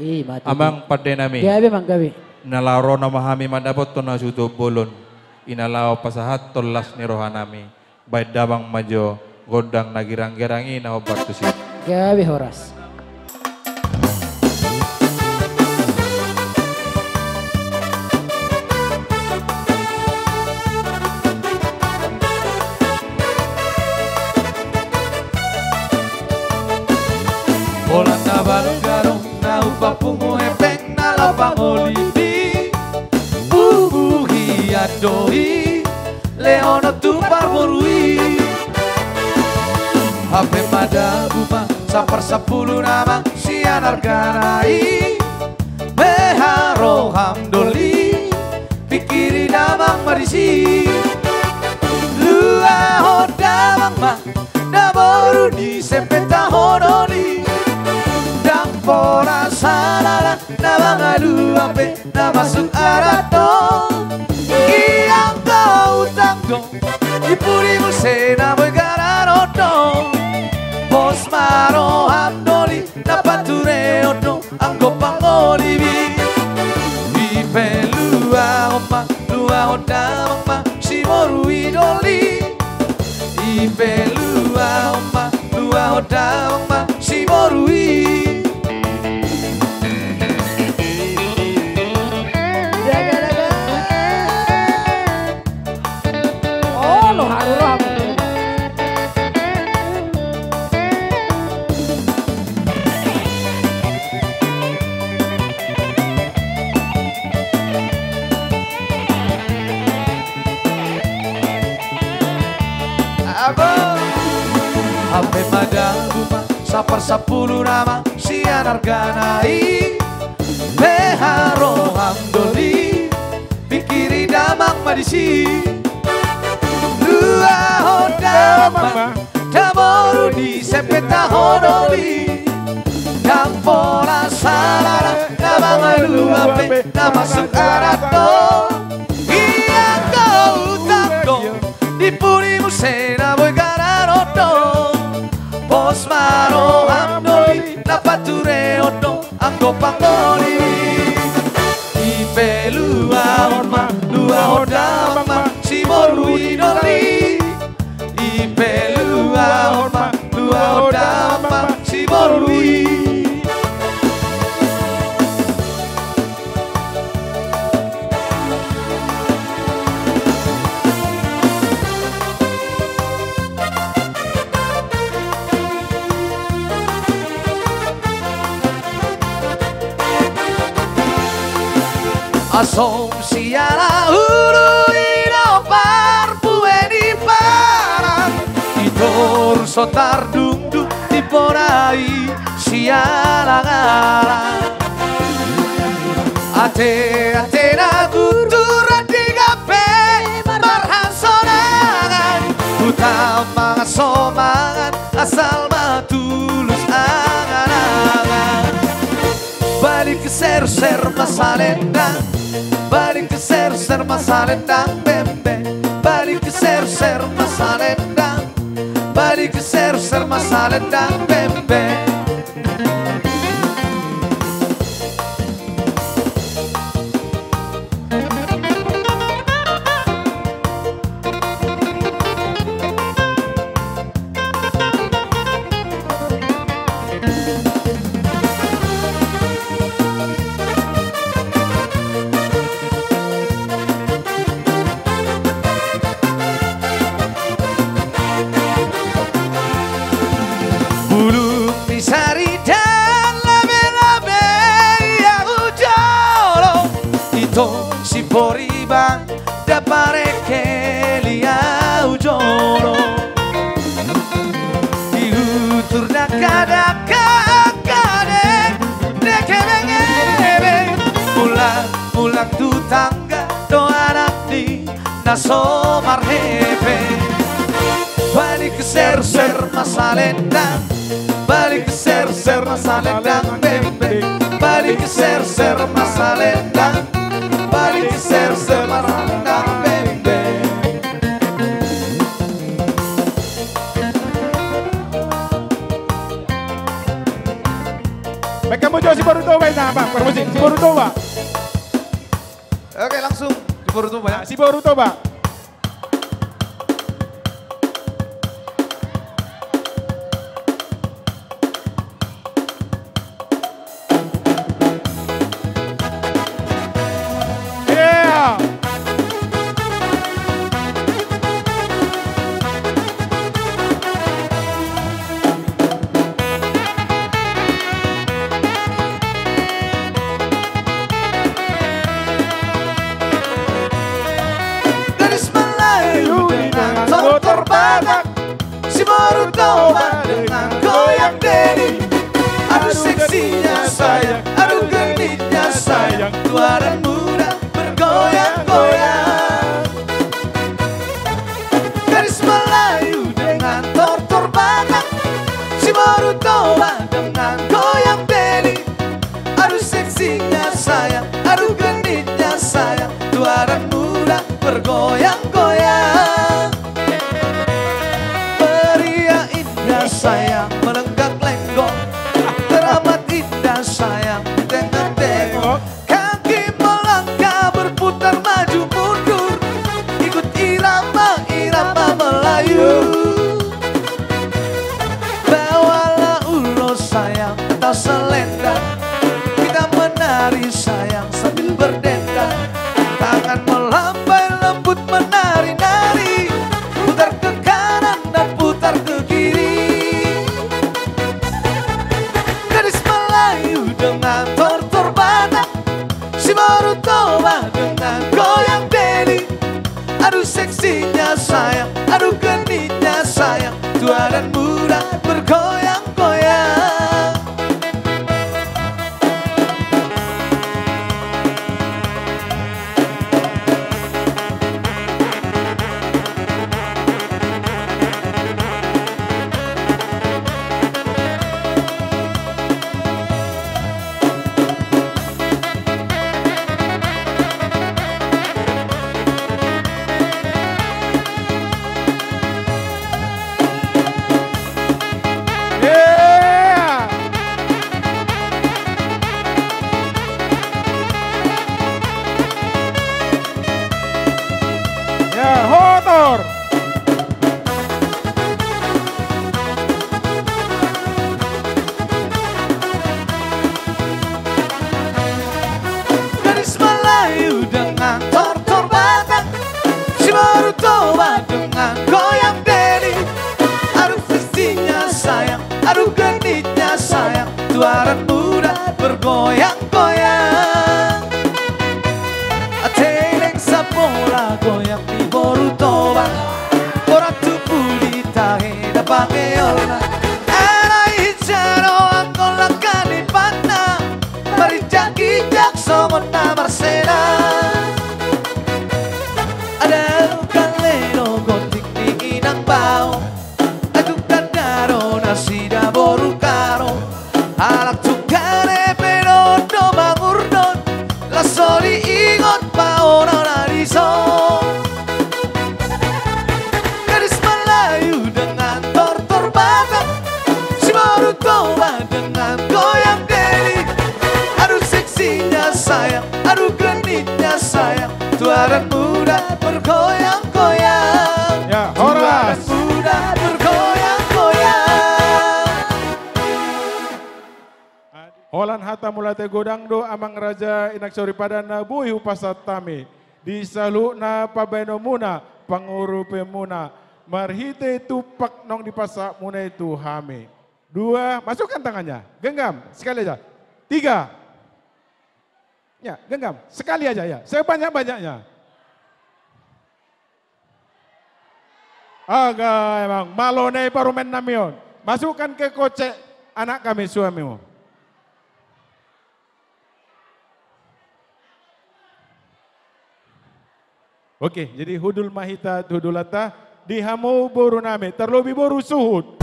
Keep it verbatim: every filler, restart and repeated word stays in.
I ma tutu. Amang pande nami. Gabe, amang, gabe. Na laho ro nama hami mandapothon hasuhuton bolon. I na laho pasahathon las ni roha nami. Baen damang ma jo gondang na girang-girang i na hombar tusi. Gabe horas. Holan na balga do na hupapungu hepeng na laho pangolipi. Bubu hian do i lehonon tu parboru i. Hape madabu ma saparsampulu nama sian argana i. Beha roham doli, pingkiri damang ma disi. Luahon damang ma na boru ni sempeta ho doli. Ndang pola sala na mangalua pe na masuk adat do. Ianggo utang do, di pudi muse na boi garar on do. Pos ma roham doli, na pature on do anggo pangolipi. Ipe luahon ma, luahon damang ma siboru i doli. Ipe luahon ma, luahon damang ma siboru i. Daga, daga. Olo, haru roham. Hape madabu ma saparsampulu nama sian argana i. Beha roham doli, pingkiri damang ma disi. Luahon damang ma, na boru ni sempeta ho doli. Ndang pola sala na mangalua pe na masuk adat do. Ianggo utang do, di pudi muse na boi garar on do. Pos ma roham doli, na pature on do anggo pangoli. Ipe luahon ma, luahon damang ma siboru i doli. Ipe luahon ma, luahon damang ma siboru i. Asom siala ulu i do parbue ni paran, i toru so tardungdung di bona i siala ngala. Ate, ate na gutur di gabe marhasonangan, huta mangan somangan asal ma tulus angan-angan. Balik ke serser ma salendang, balik ke serser ma salendang bembe, balik ke serser ma salendang, balik ke serser ma salendang bembe. Bulung ni saridan labe-labe i ahu jolo, i tong si Poriban dapareke liau jolo. Di utur dangka-dangka angka dek, dek ebeng-ebeng. Mulak, mulak tu tangga do anak ni na so marhepeng. Balik ke serser ma salendang, balik ke serser ma salendang bembe, balik ke serser ma salendang, balik ke serser ma salendang bembe. Baen hamu jo Siboru Toba, ina, Bang, permusik, Siboru Toba. Oke, langsung Siboru Toba, ya. Ah, Siboru Toba. Gadis Melayu dengan tortor Batak, Siboru Toba dengan goyang deni. Aduh seksinya sayang, aduh genitnya sayang, tua dan muda bergoyang-goyang. Gadis Melayu dengan tortor Batak, Siboru Toba dengan goyang deni. Aduh seksinya sayang, aduh genitnya sayang, tua dan muda bergoyang-goyang. Pria indah sayang melenggak lenggok, teramat indah sayang tengok-tengok. Kaki melangkah berputar maju mundur, ikut irama-irama Melayu. Bawalah ulos sayang atau selendang, kita menari sayang sambil berdendang. Tangan melambai lembut menari-nari, putar ke kanan dan putar ke kiri. Gadis Melayu dengan tortor Batak, Siboru Toba dengan goyang deni. Aduh seksinya sayang, aduh genitnya sayang, tua dan muda bergoyang-goyang. Ya, horor. Gadis Melayu dengan tortor Batak, Siboru Toba dengan goyang deni. Aduh seksinya sayang, aduh genitnya sayang, tua dan muda bergoyang-goyang. Ate leng sapola goyang di Boru Toba, orang tubu di tahe dapange ona. Alai hinsa do anggo langka ni panna, marinjak-injak songon na marseda. Adong kale do gonding ni inang bao, adong tanda do nasida boru karo. Halak Cukare pe do mangurdot, laos so diingot paona na dison. Gadis Melayu dengan tortor Batak, Siboru Toba dengan goyang deni. Aduh seksinya sayang, aduh genitnya sayang, tua dan muda bergoyang-goyang. Ya, horas. Tua dan muda bergoyang-goyang. Holan hata mauliate godang do amang raja, inang soripada na boi hupasahat hami di saluhutna pambahenonmuna, pangurupionna, marhite tumpak naung dipasahatmuna i tu hami. Dua, masukkan tangannya. Genggam, sekali aja. Tiga. Ya, genggam. Sekali aja, ya. Sebanyak-banyaknya. Aga, emang malo na i parumaennami on. Masukkan ke kocek anak kami, suamimu. Oke, jadi hundul ma hita tu hundulanta, di hamu borunami, tarlobi boru suhut.